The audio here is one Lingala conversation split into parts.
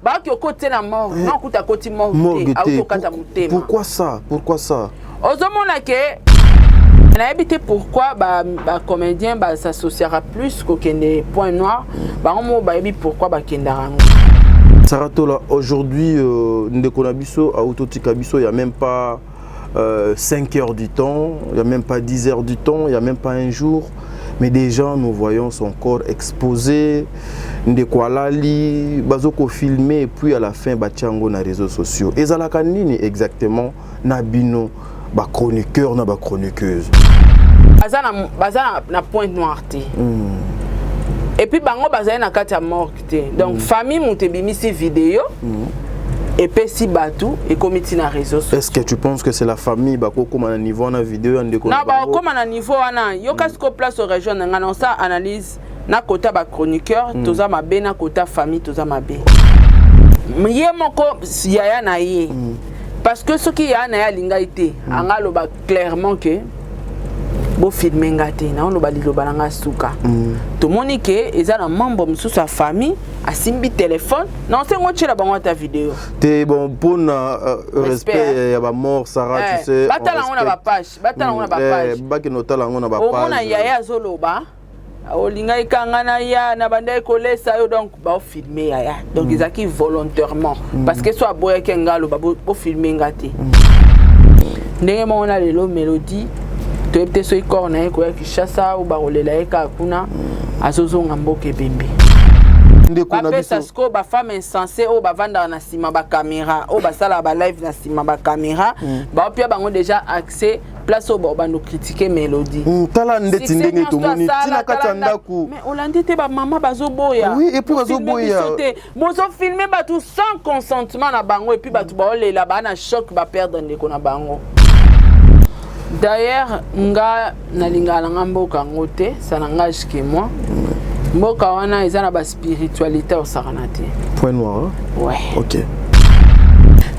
Baoki okoti te na morgue, na okuta akoti morgue te, auti okata motema. Pourquoi ça? Pourquoi ça? Ozomona ke nayebi te pourquoi bacomédien ba bas'associaka plus kokende Point Noir. Bango moko bayebi pourquoi bakendaka yango. Saratola, aujourd'hui, ndeko na biso autotika biso, il y a même pas 5 heures du temps, il y a même pas 10 heures du temps, il y a même pas un jour, mais déjà nous voyons son corps exposé. Ndeko alali, bazoko filmer et puis à la fin batia yango na réseaux sociaux. Ezalaka nini exactement na bino bachroniqueur na bachroniqueuse? Baza na Pointe Noire te. Et puis bango bazali na kati ya morgue te. Donc famille moto ebimisi video, epesi bato, ekomi ntina réseau. Est-ce que tu penses que c'est la famille bakokóma na niveau wana, video ya ndeko? Na bakokóma na niveau wana. Yoka siko, place orejoindre nga na osala analyse na kota bachroniqueur, toza mabe, na kota famille, toza mabe. Ye moko yaya na ye, parce que soki yaya na ye alingai te, anga aloba clairement ke bofilme nga te, naoloba liloba na nga suka. Tomoni ke eza na membre mosusu ya famille asimbi telefone na osengo otiela bango ata video. Te, bon, mpona respect ya bamort, Sara, tu sais. Batala yango na bapage, batala yango na bapage. Bakende otala yango na bapage. Omona yaya azoloba: "Olingaki kanga na ya na bandaki kolesa yo." Donc baofilme yaya, donc ezalaki volontairement, parce que so aboyaki nga, aloba bofilme nga te. Ndenge moko na lelo Mélodie, toyebi te soki corps na ye koya Kinshasa o bakolela ye kaka kuna, azozonga mboka ebembe. Bapesa sikoyo bafemme insensé oyo bavandaka na nsima bacaméra, oyo basalaka balive na nsima bacaméra, baopia bango déjà accès place oyo babanda critiquer Mélodie. Tala ndeti ndenge tomoni ntina kati ya ndako. Mais olandi te, bamama bazoboya. Oui, et puis bazoboya. Te, bozofilme bato sans consentement na bango, et puis bato baolela, baa na choc, baperdre ndeko na bango. D'ailleurs nga nalingaka nanga mboka yango te, ça n'engage que moi. Mboka wana eza na baspiritualité osakana te. Point Noir? Ouais. Ok.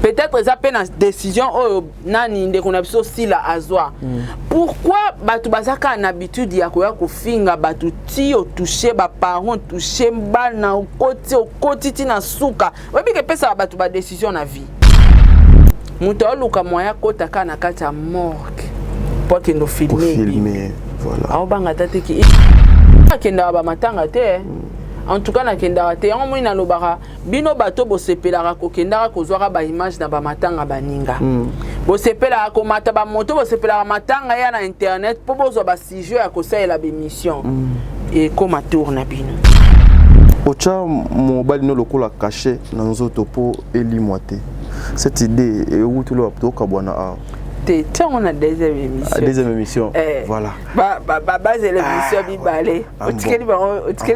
Peut-être eza mpe na décision oyo nani, ndeko na biso Sila azwa. Pourquoi bato baza kaka na habitude ya koya kofinga bato ti otouche baparent, otouche bana, okoti, okoti ti na suka? Oyebi ke epesaka bato badécision na vie. Moto aoluka moyen akota kaka na kati ya morgue mpo akende ofilme. Voilà. Aobanga ata te ki akendaka bamatanga te. En tout cas nakendaka te. Yango moi nalobaka, bino bato bosepelaka kokendaka kozwaka baimage na bamatanga baninga, bosepelaka komata bamoto, bosepelaka matanga ya na internet mpo bozwa basujet ya kosalela bémission, ekóma tour na bino. Otya mobali no lokola cachet na nzoto mpo elimwa te. Cette idée ewutuli wapi? Tokabwana awa. Te, ntango na deuxième émission. Deuxième émission. Eh, voilà. Bazela émission mibale, otikeli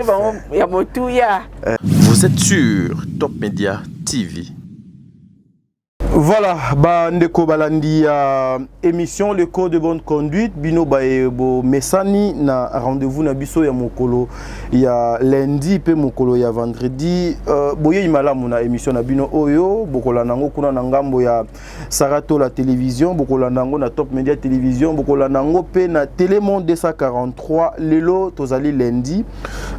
bango ya motuya. Vous êtes sur Top Media TV. Voilà, bandeko balandi ya émission Le Code de bonne conduite, bino baye bomesani na rendez-vous na biso ya mokolo ya lundi pe mokolo ya vendredi. Boyei malamu na émission na bino oyo bokolanda yango kuna na ngambo ya Saratola Télévision, bokolanda yango na Top Media Télévision, bokolanda yango pe na Télémon 243. Lelo tozali lundi,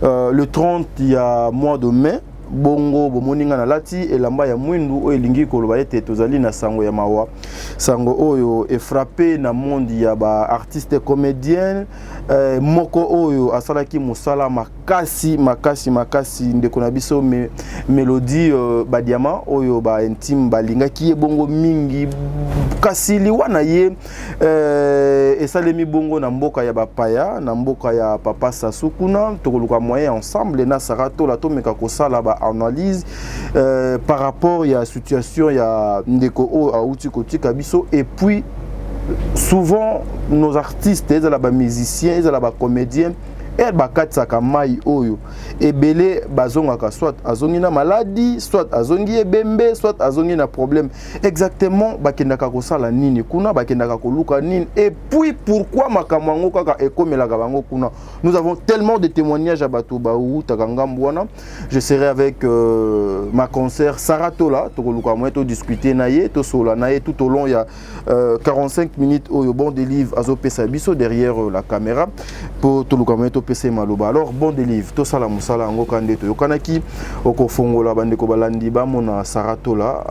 le 30 ya mois de mai. Bongo bomoni nga nalati elamba ya mwindu, oyo elingi koloba ete tozali na sango ya mawa, sango oyo efrappe na monde ya baartiste comédien, moko oyo asalaki mosala makasi makasi makasi, ndeko na biso Mélodie Badiama, oyo baintime balingaki ye bongo mingi. Kasi liwa na ye esalemi bongo na mboka ya bapaya, na mboka ya papa Sasu kuna. Tokoluka moyen ensemble na Sara Tola, tomeka kosala baanalyse par rapport ya situation ya ndeko oyo awuti kotika biso. Et puis souvent nos artistes, ezala bamusicien, ezala bacomédien, ere bakatisaka mai oyo, ebele bazongaka, soit azongi na maladi, soit azongi ebembe, soit azongi na problème. Exactement bakendaka kosala nini kuna? Bakendaka koluka nini? Et puis pourquoi makambo yango kaka ekomelaka bango kuna? Nous avons tellement de témoignages ya bato bautaka ngambu wana. Je serai avec ma consœur Sarah Tola, tokoluka moyen todiscute na ye, tosola na ye tout au long ya 45 minutes oyo Bon Délivre azopesa biso derrière la caméra, po toluka moyen. Topesa ye maloba. Alors, bon délivre, tosala mosala yango kaka nde toyokanaki. Okofongola bandeko balandi bamona Sarah Tola,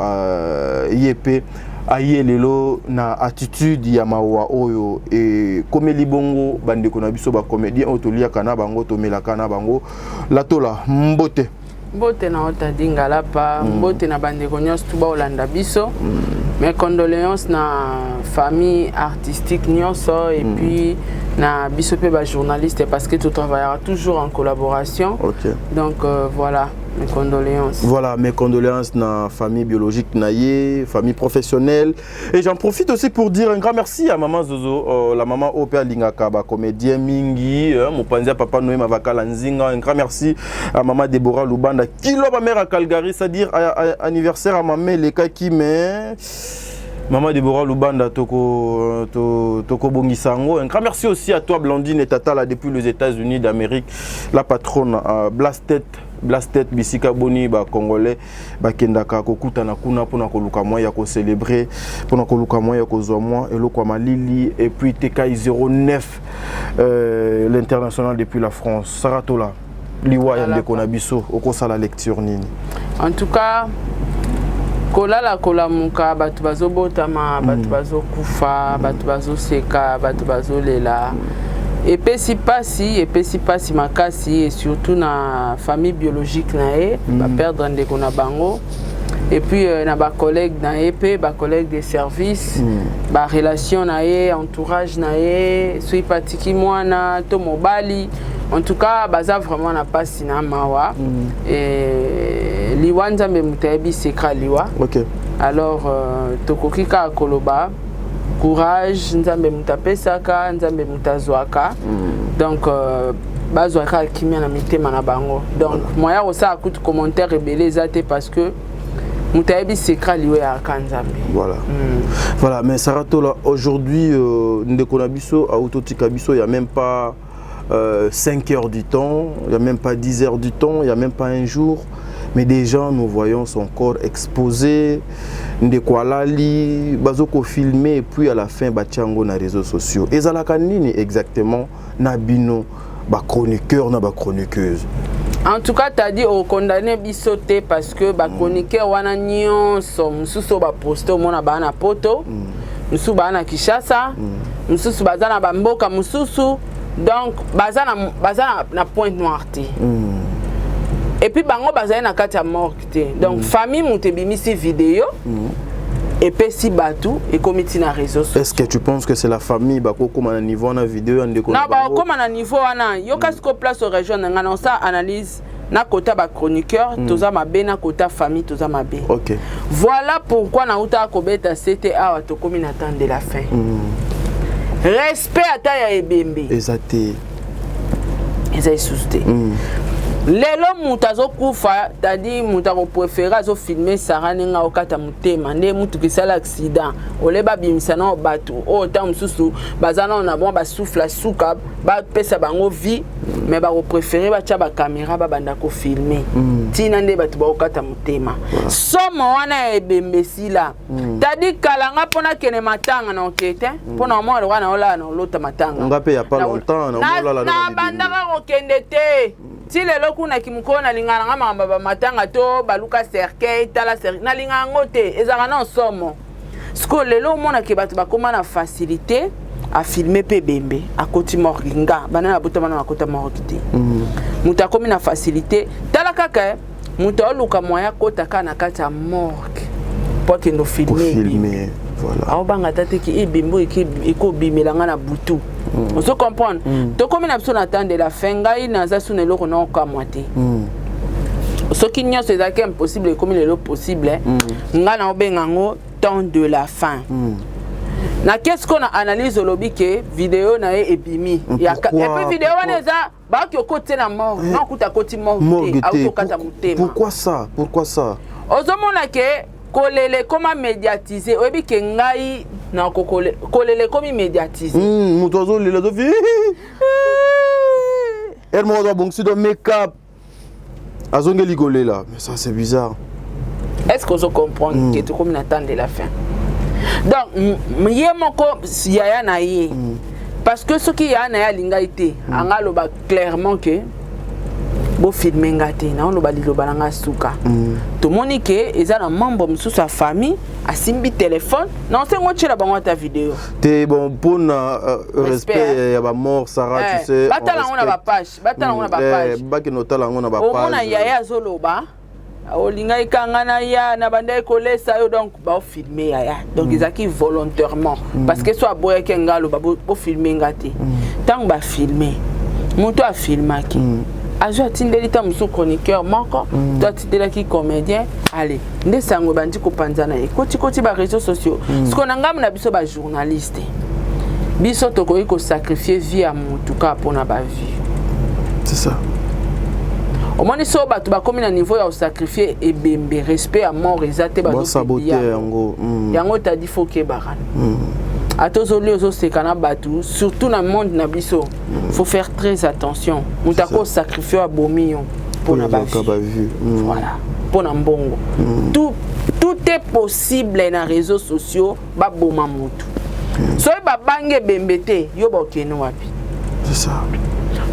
ye mpe aye lelo na attitude ya mawa oyo ekomeli bongo bandeko na biso bacomédien oyo toliaka na bango, tomelaka na bango. Latola, mbote. Mbote na yo, Tadi Ngalapa. Mbote na bandeko nyonso tu baolanda biso. Mes condoléances na famille artistique nyonso et puis na biso mpe bajournaliste, parce que tu travaillera toujours en collaboration. Donc voilà, mes condoléances. Voilà, mes condoléances na famille biologique na ye, famille professionnelle. Et j'en profite aussi pour dire un grand merci à maman Zozo, la maman oyo alingaka ba comédien mingi, mopanzi ya papa Noé Mavakala Nzinga. Un grand merci à maman Déborah Lubanda, kilo ma mère à Calgary, c'est-à-dire anniversaire à ma mère lekaki, mais Maman Déborah Lubanda, toko, toko bongisa yango. Un grand merci aussi à toi, Blandine et Tata, là, depuis les États-Unis d'Amérique, la patronne, Blastet, Blastet, bisika boni, ba Congolais, bakendaka kokutana kuna mpona koluka mwa ya kocélébrer, mpona koluka mwa ya kozwa mwa eloko ya malili. Et puis TKI 09, l'international depuis la France. Saratola, liwa ya ndeko na biso, okosala lecture nini? En tout cas, kolala kolamuka, bato bazobotama, bato bazokufa, bato bazoseka, bato bazolela. Epesi mpasi, epesi mpasi makasi, et surtout na famille biologique na ye, baperdre ndeko na bango, et puis na bacollègue na ye mpe bacollègue de service, barelation na ye, entourage na ye, soki patiki mwana to mobali. En tout cas, baza vraiment na mpasi na mawa. Liwa, Nzambe moto ayebi secret liwa. Alors tokoki kaka koloba courage. Nzambe moto apesaka, Nzambe moto azwaka. Donc bazwa kaka kimia na mitema na bango. Donc moya kosala kutu commentaire ebele eza te, parce que moto ayebi secret liwa eyaka Nzambe. Voilà. Mais Saratola, aujourd'hui, ndeko na biso autotika biso, il y a même pas 5 heures du temps, il n'y a même pas 10 heures du temps, il n'y a même pas un jour. Mais déjà, nous voyons son corps exposé, ndeko alali, bazoko filmer, et puis à la fin, batia yango na réseaux sociaux. Ezalaka nini exactement na bino, ba chroniqueur na ba chroniqueuse? En tout cas, Tadi, okondamner biso te, parce que bachroniqueur wana nyonso mosusu oyo baposte, omona baa na Poto, mosusu baa na Kinshasa, mosusu baza na bamboka mosusu. Donc baza na Pointe Noire te. Et puis bango bazali na kati ya morgue te. Donc famille moto ebimisi video, epesi bato, ekomi ntina réseau. Est-ce que tu penses que c'est la famille bakokóma na niveau wana, video ya ndeko na bakokóma na niveau wana? Yoka siko, place orejoindre ngai na osala analyse na kota bachroniqueur, toza mabe, na kota famille, toza mabe. Voilà pourquoi nautaka kobeta sete awa. Tokomi na temps de la fin. Respect ata ya ebembe eza te. Eza lisusu te. Lelo moto azokufa, tadi moto akopréférer azofilmer Sara ndenge akokata motema, nde mutuka esala accident, ole babimisa nao bato oyo ntango mosusu baza nao na mwa basouffle suka, bapesa bango vie, mais bakopréférer batya bacaméra, babanda kofilmer ntina nde bato bakokata motema. Somo wana ya ebembe esila. Tadi kalanga mpo nakende matanga na oke te, mpo na omona lokwa na olala na olota matanga. Nga mpe ya pas longtemps na nabandaka kokende te ti lelo. Kuna mokolo nalingaka nanga makambo ya bamatanga to baluka cercueil, tala cercueil, nalingaka yango te, ezalaka na somo. Sikoyo lelo omonake bato bakóma na facilité afilmer mpe ebembe akoti morgue. Nga bana na botama na akota morgue te. Moto akómi na facilité, tala kaka moto aoluka moyen akota kaka na kati ya morgue mpo akende ofilmer ebembe. Aobanga ata teki ebembe oyo ekobimela nga na butu. Ozo comprendre? Tokomi na biso na temps de la fin. Ngai naza su na eloko na okamwa te. Soki nyonso ezalaki impossible, ekomi lelo possible. Ngai na obenga yango temps de la fin. Na kesi ko na analyse, olobi ke video na ye ebimi, et puis video wana eza baoki okoti te na morgue, na okuta akoti morgue te, auti okata motema. Pourquoi ça? Pourquoi ça? Ozomona ke kolela ekoma médiatise. Oyebi ke ngai na kolela ekomi médiatise. Moto azolela, azofi ere moko, azobongisi do make-up, azongeli kolela. Mais ça, c'est bizarre. Est ce que ozo comprendre ke tokomi na temps de la fin? Donc ye moko yaya na ye. Parce que soki ya na ye alingai te, anga aloba clairement ke bofilme nga te, naoloba liloba na nga suka. Tomoni ke eza na membre mosusu ya famille asimbi telefone na osengo otiela bango ata video. Te, bon, mpona respect ya bamort, Sara, tu sais. Batala yango na bapage, batala yango na bapage. Bakende otala yango na bapage. Omona yaya azoloba: "Olingaki kanga na ya na bandaki kolesa yo." Donc baofilme yaya, donc ezalaki volontairement, parce que so aboyaki, nga aloba bofilme nga te. Ntango bafilme, moto afilmaki azwi, atindeli ta mosusu chroniqueur moko to atindelaki comédien. Ale nde sango ebandi kopanzana, ekotikoti baréseaux sociaux. Sikoyo na ngambo na biso bajournaliste, biso tokoki kosacrifie vie ya motu kaka mpona bavue. C'est ça. Omoni, so bato bakomi na niveau ya kosacrifie ebembe, respect ya mort eza te. Basabote yango. Yango tadi fo kebaka. Ata ozolia, ozoseka na bato, surtout na monde na biso, faut faire très attention. Moto akosacrifie oyo, abomi yo mpona bavue, voilà, mpona mbongo. Tout est possible na réseaux sociaux. Baboma motu, soki babangi ebembe te, yo bakokende wapi? C'est ça.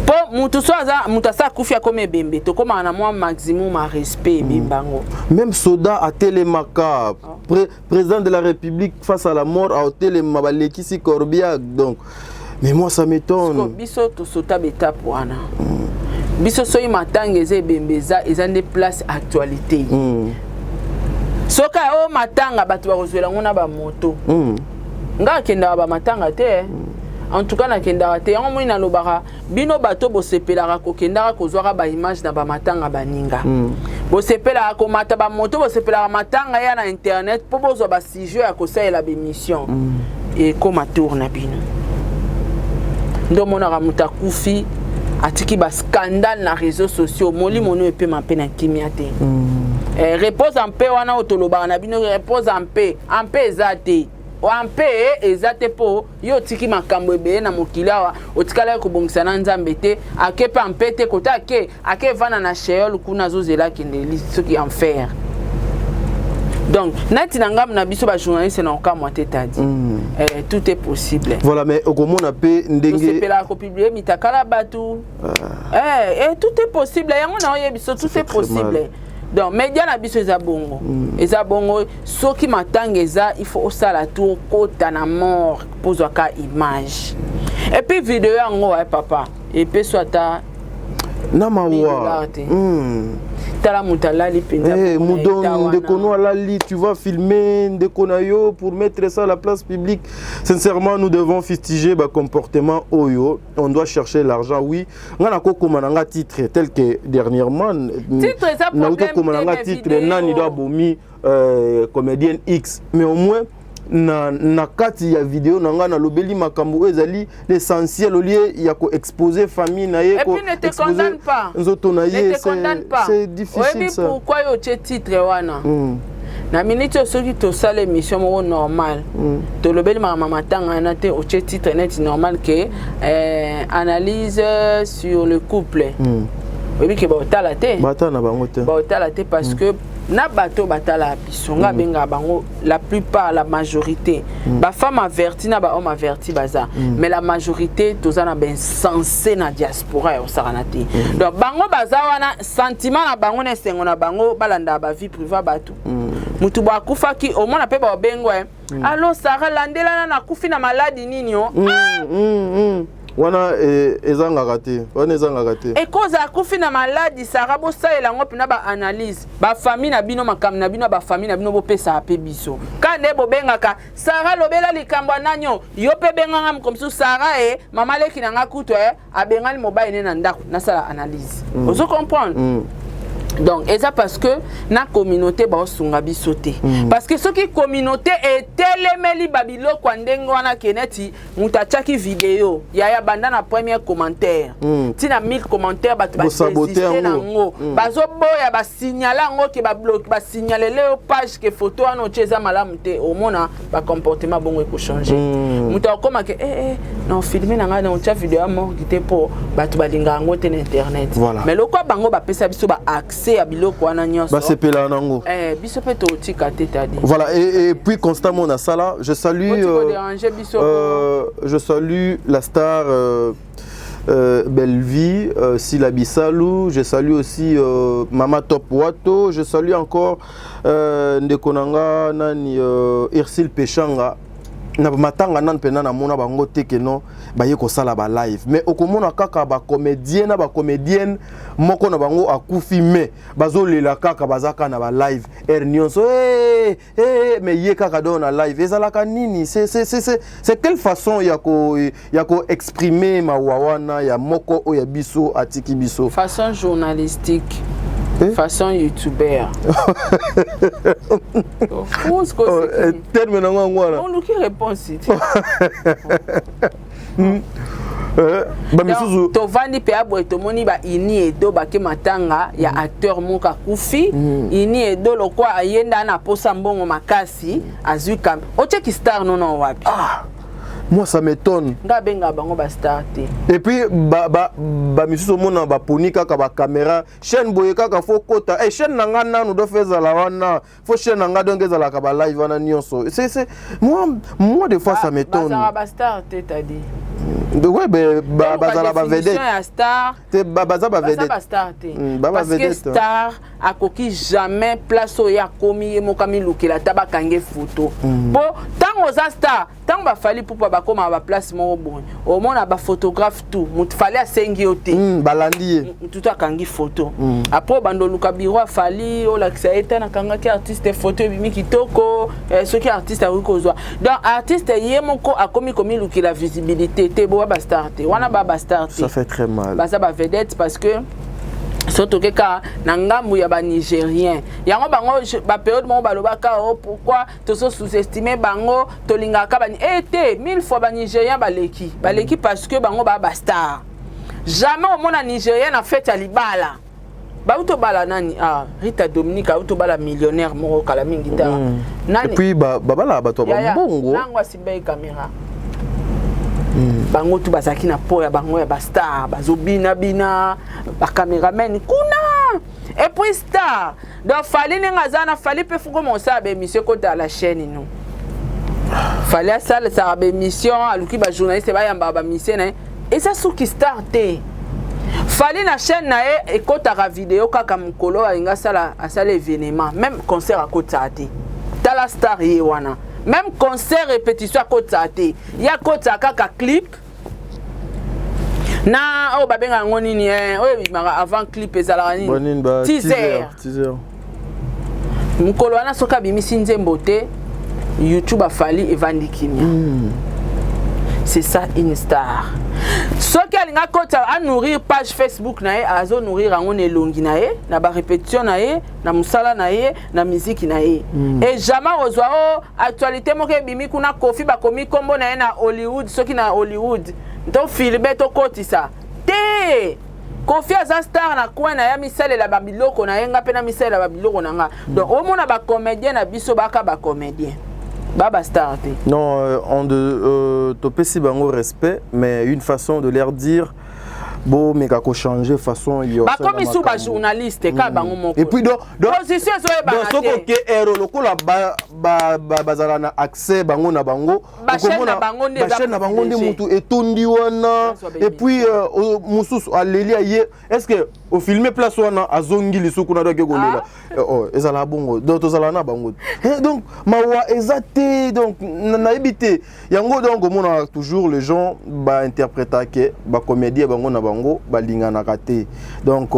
Mpo mutu so aza mutu asa akufi, akomi ebembe, tokomaka na mwa maximum ya respect ebembe yango. Même soda atelemaka, président de la République face à la mort aotelema, balekisi corbillard. Donc, mais moi, ça m'étonne. Biso tosota baétape wana. Biso soki matanga eza, ebembe eza, eza nde place actualité. Soki oyo matanga, bato bakozwela yango na bamoto. Nga akendaka bamatanga te. En tout cas, nakendaka te. Yango moi nalobaka, bino bato bosepelaka kokendaka kozwaka baimage na bamatanga baninga, bosepelaka komata bamoto, bosepelaka matanga ya na internet mpo bozwa basujet ya kosalela bémission, ekóma tour na bino. Nde omonaka moto akufi, atiki bascandale na réseaux sociaux, molimo no epema mpe na kimia te. Repose en paix wana oyo tolobaka na bino, repose en paix, en paix eza te, en paix eza te, mpo yo otiki makambo ebele na mokili awa, otikalaki kobongisa na Nzambe te. Ake mpe en paix te, kota ake evanda na Sheol kuna, azozela akende soki enfer. Donc nati na ngambo na biso bajournaliste, na okamwa te, tadi tout est possible. Voilà, mais okomona mpe ndenge tosepelaka kopublier mitakala bato. Tout est possible. Yango na oyebi so, tout est possible. Donc média na biso eza bongo, eza bongo. Soki matanga eza, il faut osala tour, okota na mort mpo ozwaka image et puis video yango. Papa, epeso ata na mawa. Tala moto alali mpenza. Hey, mudon ndeko no alali, tu vas filmer ndeko na yo pour mettre ça à la place publique. Sincèrement, nous devons fustiger ba comportement oyo. On doit chercher l'argent, oui. Nga nakokoma na nga titre tel que dernièrement titre eza. Nautokoma na nga titre nani do abomi comédienne X, mais au moins na kati ya video na ngai nalobeli makambo oyo ezali l'essentiel, au lieu ya koexpose famille na ye, nzoto na ye. C'est difficile. Oyebi pourquoi yo otie titre wana? Na miniti oyo, soki tosala émission moko normale, tolobeli makambo matanga wana te, otie titre neti normal ke analyse sur le couple, oyebi ke baotala te. Batala na bango te. Baotala te, parce que na bato batala biso, nga abengaka bango la plupart, la majorité, bafemme averti na bahomme averti baza, mais la majorité toza na bainsensé na diaspora ya kosakana te. Donc bango baza wana, sentiment na bango na esengo na bango, balandaka bavie privée ya bato. Motu bo akufaki, omona mpe baobengo: "Allo Sara, landelana, nakufi na maladi nini o." Wana ezangaka te, wana ezangaka te. Ekoza akufi na maladi, Sara, bosalela yango mpena baanalyse, bafamille na bino, makambo na bino ya bafamille na bino, bopesaka mpe biso. Ka nde bobengaka Sara, lobela likambo ya nani o, yo mpe benganga moko mosusu: "Sara, e mama leki na nga kutu e abengani mobali ne na ndako, nasala analyse." Ozo comprendre? Donc eza parce que na communauté baosunga biso te, parce que soki communauté etelemeli babiloko ya ndenge wana, ke neti moto atiaki video yaya, banda na premier commentaire ntina 1000 commentaire, bato badésiste nango, bazoboya, basignale yango ke basignalele yo page ke photo wana otie eza malamu te. Omona bacomportement bongo ekochange. Moto akoma ke na filme na ngai, na otia video ya morgue te, mpo bato balingaka yango te na internet. Mais lokwa bango bapesa biso baaccès. se ya biloko wana nyonso. Basepela nango. Biso mpe totika te, tadi. Voilà, et puis constamment na sala, je salue déranger biso. Je salue la star Bellevie, Sila Bissalou, je salue aussi Mama Top Wato, je salue encore ndeko na nga nani, Irsil Peshanga. Na matanga nani mpena namona bango te ke non, baye kosala balive, mais okomona kaka bacomédien na bacomédienne moko na bango akufi, mais bazolela kaka, baza kaka na balive heure nyonso. Hey, hey, mais ye kaka donc na live ezalaka nini? C'est quelle façon ya ko exprimer mawa wana ya moko oyo ya biso atiki biso? Façon journalistique. Eh? Façon youtubeur. Oh, terme nango yango wana. Oluki réponse te. Bamisusu. Tovandi mpe aboye, tomoni baini edo bake matanga ya acteur moko akufi. Ini edo lokwa ayenda na posa mbongo makasi, azwi kam otieki star nono wapi? Ah, moi ça m'étonne. Nga abengaka bango bastar te. Et puis bamisusu omona baponi kaka bacaméra, chaîne boye kaka, faut kota hey, chaîne na nga nanu do fe ezala wana, faut chaîne na nga donc ezalaka balive wana nyonso. C'est moi, des fois ça m'étonne. Bazalaka bastar te, tadi. Ouais, bazala bavedette. Ya star. Te, baza bavedette. Bastar te, parce que star akoki jamais place oyo akomi ye moko amilukela ata bakange photo. Mpo ntango oza star, ntango baFally Ipupa bakomaka baplace moko boye, omona baphotographe tout, motu Fally asengi yo te. Balandi ye. Mutu to akangi photo. Après obanda oluka bureau aFally, olakisa ye te nakangaki artiste photo, ebimi kitoko. Soki artiste akoki kozwa, donc artiste ye moko akomi komilukela visibilité te. Boya bastar te wana, ba bastar te. Ça fait très mal. Baza bavedette parce que so toke kaka na ngambu ya banigérien yango, bango bapériode moko balobaka: "O pourquoi tozo sous-estime bango, tolingaka bani e te?" Mille fois banigérien baleki, baleki parce que bango baa bastar. Jamais omona Nigérien na fête ya libala. Bauti obala nani? Ah, Rita Dominique auti obala millionnaire moko kala mingi ta. Nani? Et puis babalaka bato ya bambongo. Nango asimba ye caméra. Bango tu bazalaki na po ya bango ya bastar, bazobinabina, bacameraman kuna. Et puis star donc Fally, ndenge aza na Fally mpe fuko mosala baémission, ekota la chaîne no Fally asalisaka baémission, aluki bajournaliste bayambaka bamission na ye, eza suki star te. Fally na chaîne na ye ekɔtaka video kaka mokolo alingi asala, asala événement. Même concert akɔtisaka te. Tala star ye wana, même concert répétition akɔtisaka te. Ye akɔtisaka kaka clip na oyo babengaka yango nini, oyo ebimaka avant clip, ezalaka nini? Teaser. Mokolo wana soki abimisi nzembo te, YouTube aFally evandi kimia. C'est ça une star. Soki alingi akota anourrir page Facebook na ye, azonourrir yango na elongi na ye, na barépétition na ye, na mosala na ye, na miziki na ye. Et jamais ozwa o actualité moko ebimi kuna, Kofi bakomi nkombo na ye na Hollywood, soki na Hollywood tofilme tokotisa te. Kofi aza star na coin na ye, amisalela babiloko na ye, nga mpe namisalela babiloko na nga. Donc omona bacomédien na biso baka bacomédien, ba bastar te. Non, topesi bango respect, mais une façon de leur dire: bomeka kochanger façon. Bakomi su bajournaliste kaka bango moko. Et puis donc position ezoyebana. Soki oke ero lokola bazala na accès bango na bango. Bachaîne na bango nde. Bachaîne na bango nde mutu etondi wana. Et puis mosusu aleli aye, est ce que ofilme place wana, azongi lisusu kuna, doke kolela. Ezala bongo, donc tozala na bango, donc mawa eza te. Donc nayebi te yango. Donc omona toujours les gens bainterprétake bacomédien bango na bango balinganaka te. Donc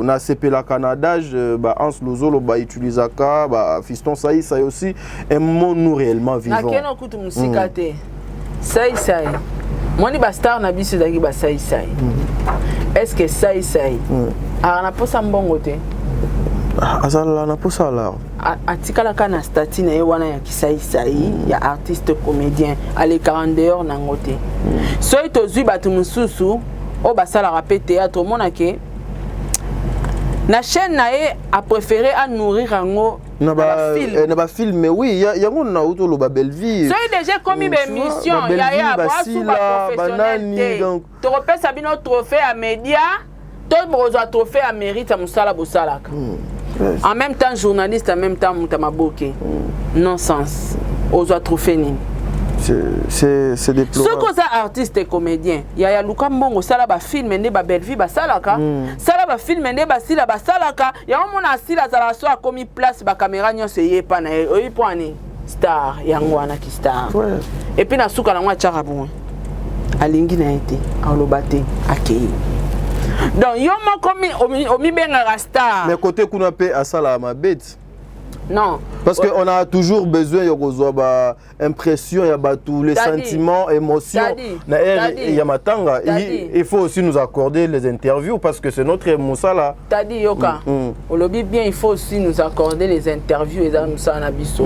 nasepelaka na adage ba Hans Lozolo bautilisaka, ba Fiston Saisai aussi: "Aimons-nous réellement vivant." Nakende okutu mosika te. Saisai moni bastar na biso ezalaki basaisai. Est ce que Saisai aka na posa mbongo te? Azala na posa ala. Atikalaka na statut na ye wana ya kisaisai ya artiste comédien, alekaka en dehors nango te. Soki tozwi bato mosusu oyo basalaka mpe théâtre, omonake na chaîne na ye apréféré anourrir yango. Na bafilme, oui, yango nauti oloba, Bellevie. Soki déjà ekomi baémission, yaya, boasu baprofessionnel te, tokopesa bino trophée ya média. To bokozwa trophée ya mérite ya mosala bosalaka. En même temps journaliste, en même temps moto ya maboke. Non sens. Ozwa trophée nini? C'est déplorable. Soki oza artiste et comédien, yaya, luka mbongo, osala bafilm nde babelvi basalaka. Sala bafilm nde basila basalaka yango. Mona asila, azalaka so akomi place, bacaméra nyonso eyepa na ye. Oyebi mpo ani star yango wana ki star. Et puis na suka nango atiaka bongo, alingi na ye te, aloba te, akei. Donc yo moko omibengaka star. Mais côté kuna mpe asalaka mabe ti. Non. Parce que on a toujours besoin ya kozwa ba impression ya bato, les Daddy. sentiments, émotions Daddy. na air Daddy. ya matanga. Daddy. Il faut aussi nous accorder les interviews parce que c'est notre mosala. Tadi, yoka. Olobi bien, il faut aussi nous accorder les interviews, eza mosala na biso.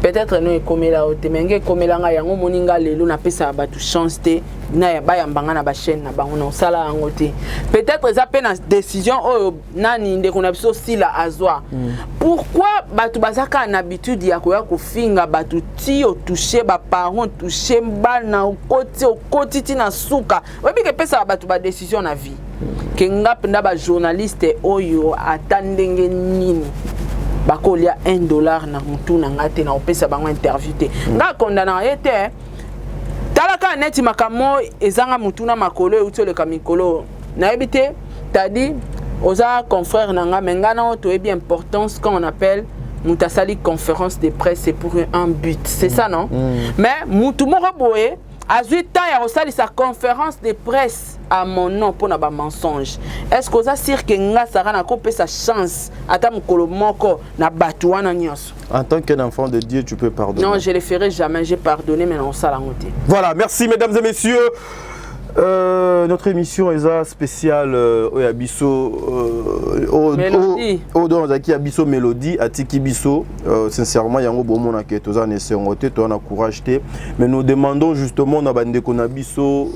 Peut-être no ekomela yo te, me nge ekomela ngai yango. Omoni nga lelo napesaka bato chance te na bayamba nga na bachaîne na bango, na osala yango te. Peut-être eza mpe na décision oyo nani, ndeko na biso Sila azwa. Pourquoi bato baza kaka na habitude ya koya kofinga bato ti otouche baparent, touche bana, okoti, okoti ti na suka? Oyebi ke epesaka bato badécision na vie ke nga mpenza bajournaliste oyo, ata ndenge nini bakolia 1 dollar na motu na nga te, na kopesa bango interview te. Nga akondanaka ye te. Tala kaka neti makambo ezanga motu na makolo euti oleka mikolo. Nayebi te, tadi oza confrère na nga, me nga na oyo toyebi importance. Quand on appelle moto asali conférence de presse, c'est pour un but, c'est ça, non? Mais mutu moko boye azwi temps ya kosalisa conférence de presse à mon nom mpona bamensonge. Est ce que oza sûr ke nga Sara nakopesa chance ata mokolo moko na bato wana nyonso? En tant qu'un enfant de Dieu, tu peux pardonner. Non, je le ferai jamais. J'ai pardonné, mais naosala yango te. Voilà, merci mesdames et messieurs. Notre émission eza spéciale oyo ya biso Mélodie. Oyo donc azalaki ya biso Mélodie atiki biso. Sincèrement, yango bomonaka toza na esengo te, toza na courage te, mais nous demandons justement na bandeko na biso,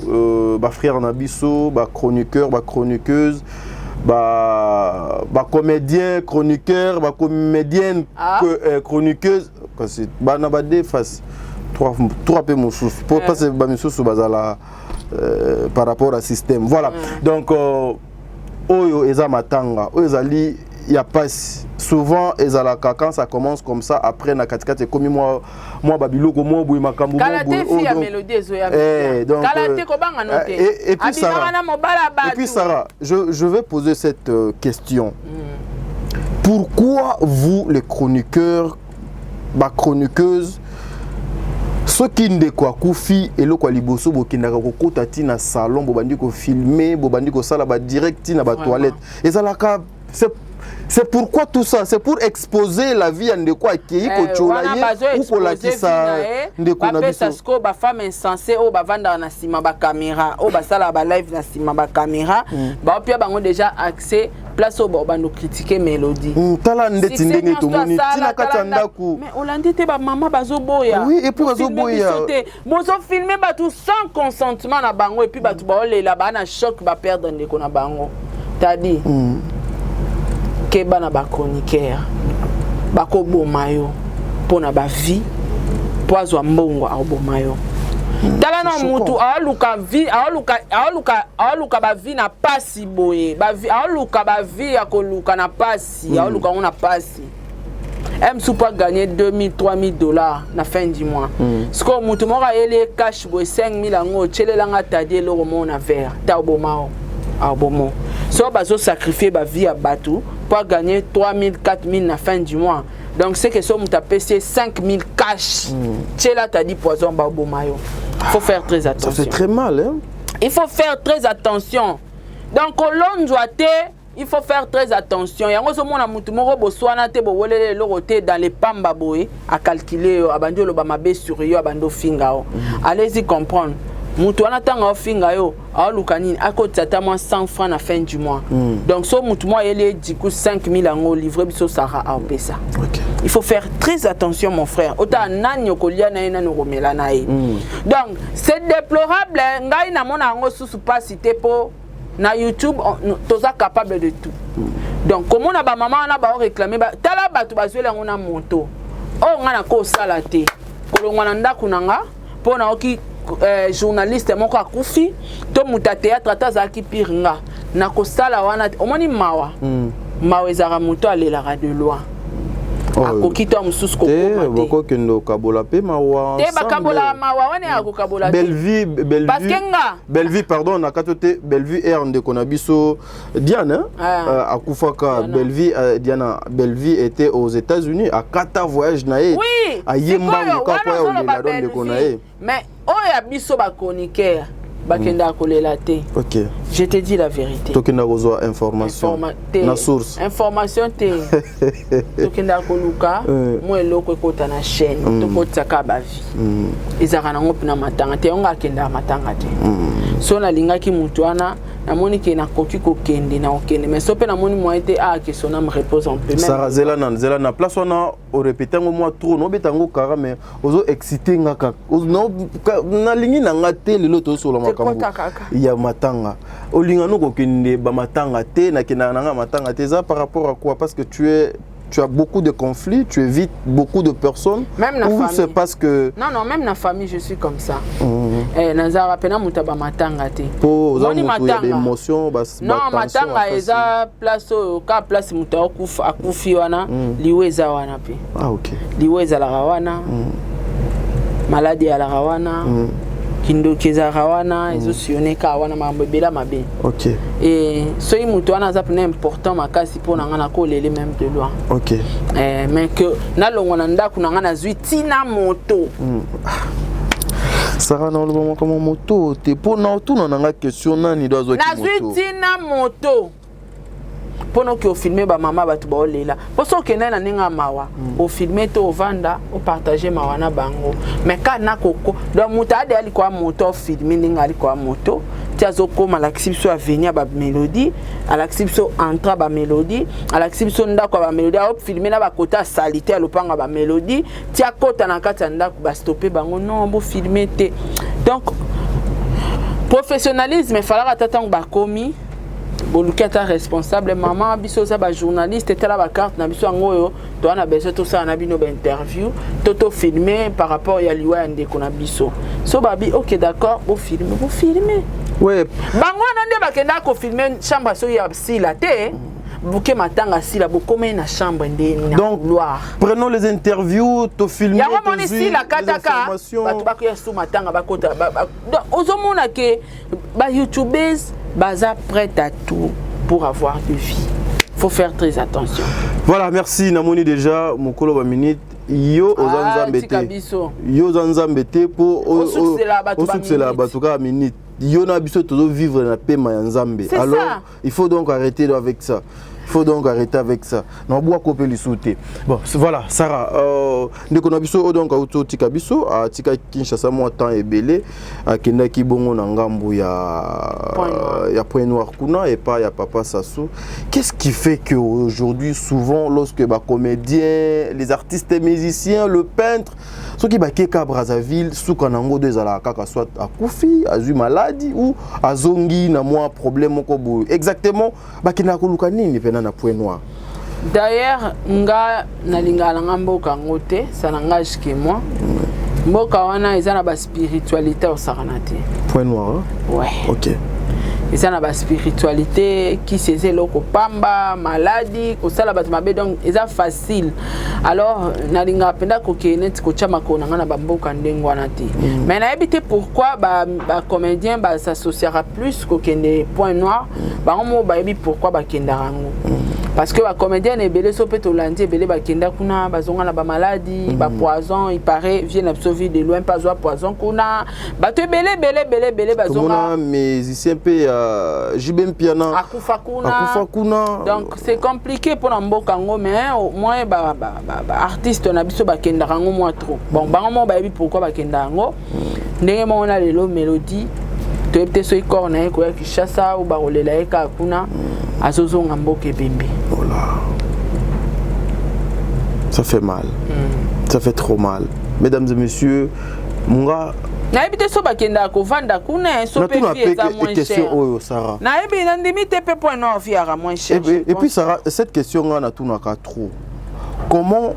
bafrère na biso, bachroniqueur, bachroniqueuse, bacomédien chroniqueur, bacomédienne chroniqueuse, kasi bana bade face trois trois mpe mosusu po parce bamisusu bazala par rapport à système. Voilà. Donc oyo eza matanga oyo ezali ya pasi. Souvent ezalaka quand ça commence comme ça, après na katikati ekomi mwa babiloko mwa boye, makambo kala te. Fi ya Mélodie ezoya kala te, kobanga no te. Et puis Sarah, na mobala et puis Sarah, je vais poser cette question. Pourquoi vous les chroniqueurs, bachroniqueuse, soki ndeko akufi, eloko ya liboso bokendaka kokota ntina salon, bobandi kofilme, bobandi kosala badirect ntina batoilette ezalaka? C'est pourquoi tout ça? C'est pour exposer la vie ya ndeko akei, kotiola ye ou kolakisa ndeko na biso? Sikoyo bafemme insensé oyo bavandaka na nsima bacaméra, oyo basalaka balive na nsima bacaméra, baopia bango déjà accès place oyo bando critiquer Mélodie. Tala ndeti ndenge tomoni ntina kati ya ndako. Mais olandi te, bamama bazoboya. Oui, et puis bazoboya. Te, bozofilme bato sans consentement na bango, et puis bato baolela, baa na choc, baperdre ndeko na bango. Tadi, keba na bachroniqueur, bakoboma yo mpo na bavie, mpo azwa mbongo, akoboma yo. Tala na mutu aoluka vie, aoluka bavie na pasi boye, aoluka bavie ya koluka na pasi, aoluka yango na pasi msu mpo aganye 2000, 3000 dollars na fin du mois. Sikoyo mutu moko ayeli ye cash boye 5000 yango, otyelelanga tadi eloko moko na verre ta, oboma o abomo. So bazosacrifie bavie ya bato mpo aganye 3000, 4000 na fin du mois. Donc c'est que so moto apesi ye 5000 cash, tiela tadi poison, baboma yo. Faut faire très attention. Ça fait très mal, hein? Il faut faire très attention. Donc olonzwa te, il faut faire très attention. Yango ozomona mutu moko boswana te, bowelele eloko te, dans les pamba boye, acalcule yo, abandi oloba mabe sur yo, abandi ofinga yo. Allez-y comprendre, mutu wana ntango aofinga yo, aoluka nini? Akotisa ata mwa 100 francs na fin du mois. Donc so mutu moko ayeli ye diku 5000 yango, livre biso Sara, aopesa. Il faut faire très attention, mon frère. Otala nani okolia na ye, nani okomela na ye. Donc c'est déplorable. Ngai namona yango susu mpasi te, mpo na YouTube toza capable de tout. Donc komona bamama wana baoréclame ba, tala bato bazweli yango na moto oyo ngai nakosala te, kolongwa na ndako na nga mpo naoki journaliste moko akufi to moto ya théâtre, ata azalaki pire nga. Nakosala wana, omoni mawa. Mawa ezalaka moto alelaka de loin. Oh, akoki to mosusu te. Kokoma te. Bakokende okabola mpe mawa. Te, bakabolaka mawa wana ya kokabola te. Bellevue, Bellevue. Parce que nga Bellevue, pardon, na kati te. Bellevue r, ndeko na biso Diane, hein? Ah. Akufaka. Diana. Bellevue, Diana Bellevue était aux États-Unis, akata voyage na ye. Oui. Aye mbangu Sikoyo, kaka po wana ya ozoloba olela do ndeko na ye. Bellevue. Mais oyo ya biso bachroniqueur bakendaka kolela te. Je te dis la vérité. Tokenda kozwa information Te. na source. Information te, tokendaka koluka mwa eloko ekota na chaîne, tokotisaka bavie. Ezalaka nango mpena matanga te. Yango akendaka matanga te. So nalingaki motu wana, namoni ke nakoki kokende na kokende, mais so mpe namoni moyen te, ake son âme repose en paix. Sara, zela na place wana, orépété yango mwa trop, nobeta yango kara, mais ozo excité nga kaka. Nalingi na nga te. Lelo tozosola makambo Tekota kaka. ya matanga. Olinga no kokende bamatanga te? Nakendaka na nga matanga te. Eza par rapport à quoi? Parce que tu as beaucoup de conflits, tu évites beaucoup de personnes? Même na Ou famille. c'est parce que Non, non, même na famille je suis comme ça. Eh, nazalaka mpena moto ya bamatanga te. Po oza Moni moto ya matanga. baémotion. Non, matanga eza place oyo ka place moto akufa, akufi wana, liwa eza wana mpe. Ah, ok. Liwa ezalaka wana, maladi ezalaka wana, kindoki ezalaka wana, ezosillonner kaka wana, makambo ebele mabe. E soki moto wana aza mpena important makasi mpo na ngai, nakolele même de loin. Eh, mais que nalongwa na ndako na ngai, nazwi ntina moto. Sara, na oloba makambo moto te, mpo na otuna na nga question nani do azwaki Nazwi moto. ntina moto mpona oke ofilmer bamama, bato baolela, mpo so okende na ndenge ya mawa, ofilmer te, ovanda, opartager mawa na bango. Mais ka na koko, donc moto ade alikoya moto, ofilmer ndenge alikoya moto ti azokóma, alakisi biso avenue ya bamélodie, alakisi biso entrée ya bamélodie, alakisi biso ndako ya bamélodie, aofilmer na bakota ya saleté ya lopango ya bamélodie, ti akota na kati ya ndako, bastopper bango: non, bofilmer te. Donc professionnalisme efalaka ata ntango bakomi, boluki ata responsable: mama, biso oza bajournaliste, tala bacarte na biso yango oyo, toza na besoin tosala na bino bainterview to tofilmer par rapport ya liwa ya ndeko na biso. So babi: ok, d'accord, bofilmer, bofilmer. Bango wana nde bakendaka kofilmer chambre soki ya sila te, buke matanga sila, bokóma na chambre nde na Donc, couloir. Prenons les interviews, tofilmer. Yango moni sila kataka, bato bakoya su matanga, bakota. Donc ozomona ke bayoutubers baza prête à tout pour avoir de vie. Faut faire très attention. Voilà, merci. Namoni déjà mokolo ba minute. Yo oza Ah, nzambe tika te. Biso. Yo oza nzambe te mpo Osukisela bato ba osukisela minute. Bato kaka minute. Yo na biso tozovivre na pema ya nzambe. C'est Alors ça. il faut donc arrêter avec ça, il faut donc arrêter avec ça. Nabwako mpe lisusu te. Bon, voilà, Sarah, ndeko na biso oyo donc auti otika biso, atika Kinshasa mwa temps ebele, akendaki bongo na ngambu ya Point Noir. Ya Point Noir kuna epai ya papa Sassou. Qu'est-ce qui fait que aujourd'hui, souvent, lorsque bacomédien, les artistes et musiciens, le peintre, soki bakeka Brazzaville, suka nango do ezalaka kaka soit akufi, azwi maladi ou azongi na mwa problème moko boye? Exactement, bakendaka koluka nini mpena na Point Noir? D'ailleurs nga nalingaka nanga mboka yango te, ça n'engage que moi. Mboka wana eza na baspiritualité osakana te. Point Noir, hein? Ouais. Eza na baspiritualité, kisi eza eloko pamba, maladi, kosala bato mabe, donc eza facile. Alors nalingaka mpenza kokende neti kotya makolo na ngai na bamboka ndenge wana te. Mais nayebi te pourquoi bacomédien bas'associaka plus kokende Point Noir. Bango moko bayebi pourquoi bakendaka yango, parce que bacomédien ebele, so mpe tolandi, ebele bakenda kuna, bazonga na bamaladi, bapoison. Il paraît vie na biso, vie de loin mpe azwa poison kuna. Bato ebele ebele ebele ebele bazonga. Tomona musicien mpe ya JB Mpiana. Akufa kuna. Akufa kuna. Donc c'est compliqué mpona mboka yango, mais au moins baartiste na biso bakendaka yango mwa trop. Bon, bango moko bayebi pourquoi bakendaka yango. Ndenge moko na lelo Mélodie, toyebi te soki corps na ye koya Kinshasa o bakolela ye kaka kuna, azozonga mboka ebembe. Voilà. Ça fait mal. Ça fait trop mal. Mesdames et messieurs, munga Nayebi te so bakendaka kovanda kuna, so mpe natuna vie eza mpe moins question cher. Oyo Sarah. Nayebi, nandimi te mpe Point Noir vie yaka moins cher. Et puis Sarah, cette question nga natunaka trop. Comment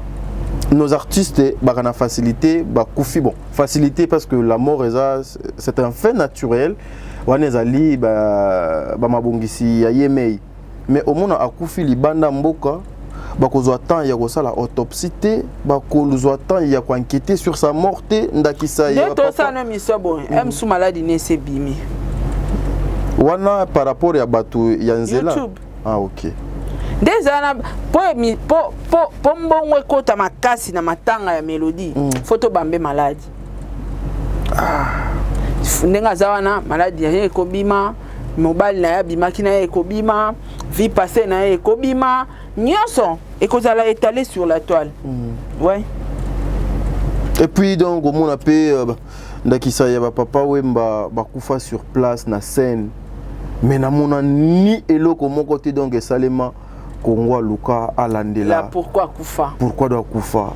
Nos artistes baka na facilité bakufi. Bon, facilité parce que la mort eza, c'est un fait naturel. Wana ezali bamabongisi ya ye mei. Mais omona akufi libanda mboka, bakozwa temps ya kosala autopsie te, bakozwa temps ya koenquêter sur sa mort te. Ndakisa ya Nde tosala no miso boye, mosu maladi nesi ebimi. Wana par rapport ya bato ya nzela. YouTube. Ah, ok. Nde ezala na po mbongo ekota makasi na matanga ya Mélodie. Faut tobambe maladi. Ndenge aza wana, maladi ya ye ekobima, mobali na ye abimaki na ye ekobima, vie passée na ye ekobima, nyonso ekozala étalé sur la toile. Ouais. Et puis donc omona mpe ndakisa ya bapapa Wemba, bakufa sur place na scène, mais namona ni eloko moko te. Donc esalema Kongo aluka alandela. La pourquoi akufa. Pourquoi do akufa.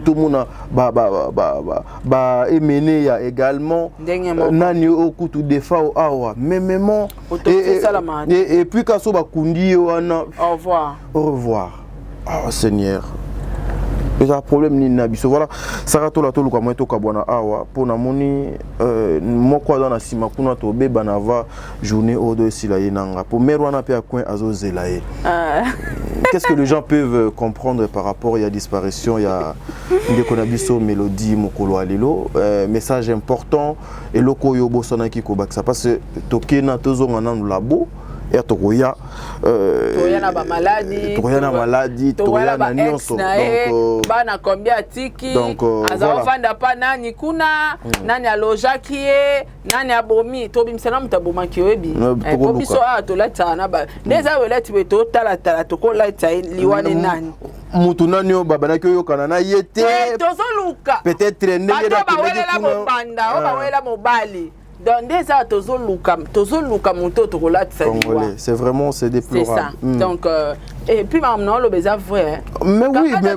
Tomona ba Emene ya également. Ndenge moko. Nani oyo kutu Defao awa memement. Autopsie esalama. Et puis kaso bakundi ye wana. Au revoir. Au revoir. Oh Seigneur, eza problème nini na biso? Voilà, Sara Tola, toluka mwa tokabwana awa mpo namoni moko aza na nsima kuna. Tobebana va journée oyo do esila ye nanga mpo mare wana mpe acoin azozela ye. Ah. Qu'est-ce que les gens peuvent comprendre par rapport ya disparition ya ndeko na biso Mélodie mokolo ya lelo? Message important, eloko oyo obosanaki kobakisa, parce que tokena tozonga nanu labo ya tokoya. Toya na bamaladi. Tokoya na maladi, tokoya na nyonso. Na ye bana combien atiki, aza ofanda pa nani kuna, nani alojaki ye, nani abomi. Tobimisa na moto abomaki, oyebi, po biso awa tolatisaka na ba nde eza olati boye, totalatala, tokolatisa ye liwane nani. Mutu nani oyo babandaki oyokana na ye te. Tozoluka. Peut-être ndenge bato bawelela mobanda oyo bawelela mobali. Donc nde eza tozoluka, tozoluka moto oyo tokolatisa liwa. C'est vraiment, c'est déplorable. C'est ça. Donc et puis makambo na oloba eza vrai. Mais oui, mais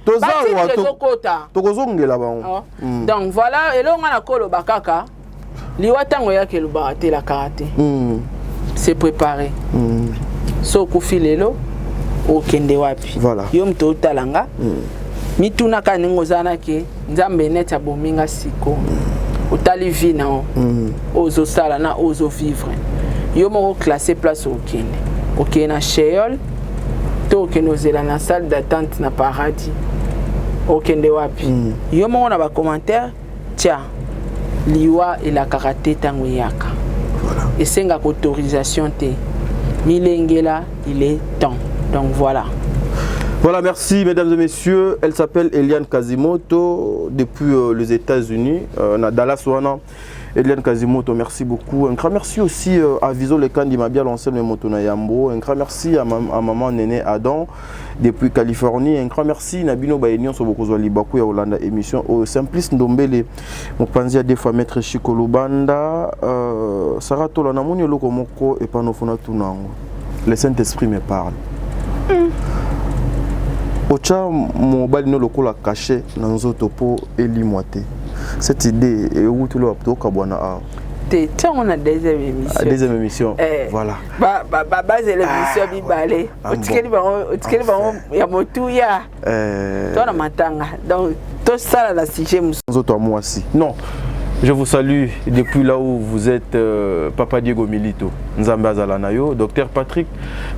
toza ezokota. Tokozongela bango. Donc voilà, eloko nga nakoloba kaka, liwa ntango eyaki elobaka te, elakaka te. C'est préparé. So okufi lelo, okende wapi? Yo moto otala nga, mitunaka ndenge oza nake Nzambe neti abomi nga siko. Otali vie na yo oyo ozosala na oyo ozovivre, yo moko classe place okende. Okende na Sheol to okende ozela na salle d'attente na paradis? Okende wapi? Yo moko na bacommentaire tia. Liwa elakaka te ntango eyaka, esengaka autorisation te. Milengela, il est temps. Donc voilà. Voilà, merci mesdames et messieurs. Elle s'appelle Eliane Kazimoto depuis les États-Unis, na Dallas wana. Eliane Kazimoto, merci beaucoup. Un grand merci aussi à Viso Lekandi Mabia, l'ancien Motona Yambo. Un grand merci à maman Néné Adam depuis Californie. Un grand merci na bino baye nyonso bokozwa libaku ya Hollanda émission au Simplice Ndombele. Mopanzi ya des fois maître Chico Lubanda, Sarah Tola, namoni eloko moko epano fona tunango. Le Saint-Esprit me parle. Otya mobali no lokola cachet na nzoto mpo elimwa te. Cette idée ewutuli wapi? Tokabwana awa. Te, ntango na deuxième émission. Deuxième émission. Voilà. Bazela émission mibale. Otikeli bango, otikeli bango ya motuya to na matanga. Donc tosala na sujet mosusu. Nzoto ya mwasi. Non, je vous salue depuis là où vous êtes, Papa Diego Milito. Nzambe azala na yo. Docteur Patrick,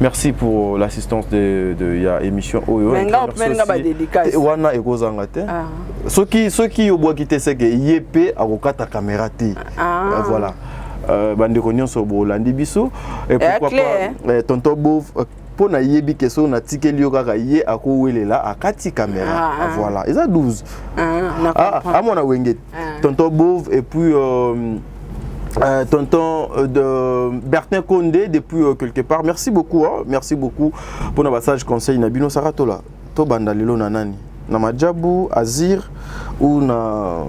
merci pour l'assistance de ya émission oyo. Nga opemenga ba dédicace. Wana ekozanga te. Ah. Soki obwaki te, seke ye mpe akokata caméra te. Ah. Voilà. Bandeko nyonso bolandi biso. Et pourquoi pas tonton Bov, mpo nayebi ke soki natikeli yo kaka ye akowelela akati caméra. Ah, ah. Voilà, eza 12. Ah, ah, amona wenge. Tonton Bov et puis tonton de Bertin Condé depuis quelque part. Merci beaucoup, hein? Merci beaucoup pour notre passage conseil na bino. Sarah Tola, to banda lelo na nani? Na Majabu, Azir ou na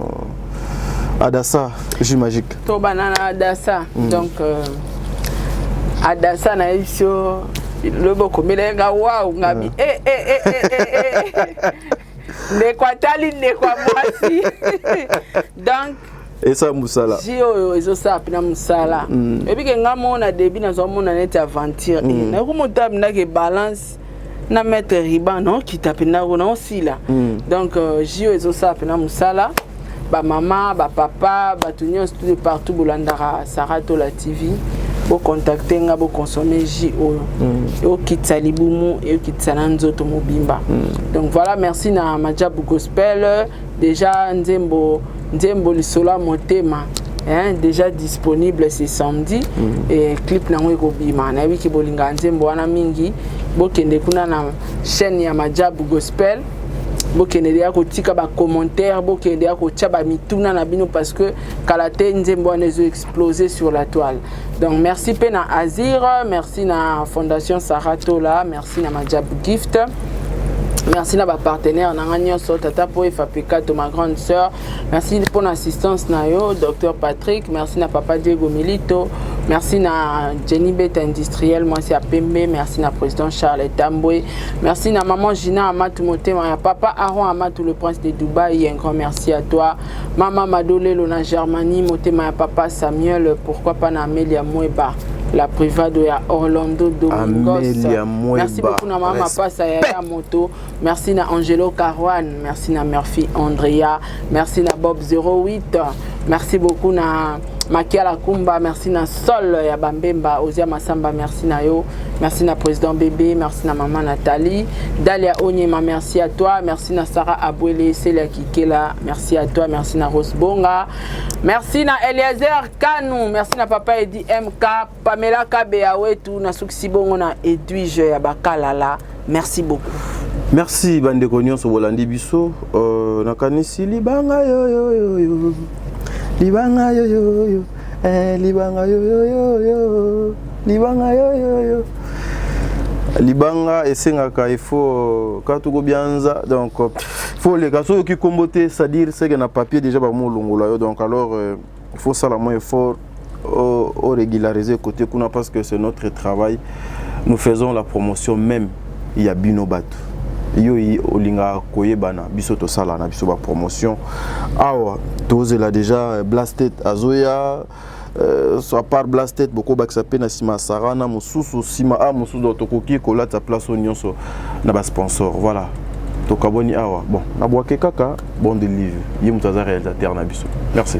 Adassa, Jus magique? To banda na Adassa. Donc Adassa na biso lobi okomela nga wow ngabi eh, eh, eh, eh, eh, eh. Ndeko atali ndeko ya mwasi. Donc esa mosala. Ji oyo ezosala mpena mosala. Oyebi ke nga moko na début nazomona neti aventure. Nayoki moto abindaki balance. Na maître riban naokita mpenza ko naosila. Donc jus oyo ezosala mpena mosala. Bamama, bapapa, bato nyonso tout de partout bolandaka Sara Tola TV, bocontacte nga, boconsommer jus oyo. Ekokitisa libumu, ekokitisa na nzoto mobimba. Donc voilà, merci na Majabu Gospel. Déjà nzembo Lisolo ya motema, hein, déjà disponible ce samedi. Et clip nango ekobima. Nayebiki bolingaka nzembo wana mingi. Bokende kuna na chaîne ya Majabu Gospel, bokende deya kotika bacommentaire, bokende ya kotia bamituna na bino, parce que kala te nzembo wana ezo explose sur la toile. Donc merci mpe na Azir, merci na Fondation Saratola, merci na Majabu Gift, merci na bapartenaire na nga nyonso, tata po Efapekato, ma grande sœur, merci mpona assistance na yo, Docteur Patrick, merci na papa Diego Milito, merci na Jenny Beta Industriel, mwasi ya pembe, merci na président Charles Tambwe, merci na maman Gina Amatu, motema ya papa Aaron Amatu, le prince de Dubaï, un grand merci à toi, mama Madolelo na Germanie, motema ya papa Samuel, pourquoi pas na Amelia Mweba, la privado ya Orlando Domingos. Merci beaucoup na mama Mapasa ya ya moto, merci na Angelo Carwan, merci na Murphy Andrea, merci na Bob 08, merci beaucoup na Makiala Kumba, merci na Sol ya Bambemba, Ozia Masamba, merci na yo, merci na président Bébé, merci na maman Nathalie, Dalia Onyema, merci à toi, merci na Sarah Abouele, Celia Kikela, merci à toi, merci na Rose Bonga, merci na Eliezer Kanou, merci na papa Edi MK, Pamela Kabea wetu, na Suksi Bongo na Edwige ya Bakalala, merci beaucoup. Merci bandeko nyonso bolandi biso. Nakanisi libanga yoyoyoyo, libanga yoyoyo, libanga yoyoyoyo, libanga yoyoyo, libanga esengaka il faut kaka tokobianza. Donc faut oleka soki oyoki nkombo te, c'est-à-dire seke na papier déjà bamolongola yo. Donc alors il faut sala mwa effort au régulariser côté kuna, parce que c'est notre travail, nous faisons la promotion même ya bino bato yo olingaka koyebana. Biso tosala na biso bapromotion awa. Tozela déjà Blasted azoya, so à part Blasted, bokobakisa mpe na nsima ya Sara na mosusu, nsima a mosusu. Donc tokoki kolata place oyo nyonso na basponsor. Voilà, tokaboni awa. Bon, nabwake kaka bon de livre, ye moto aza réalisateur na biso. Merci.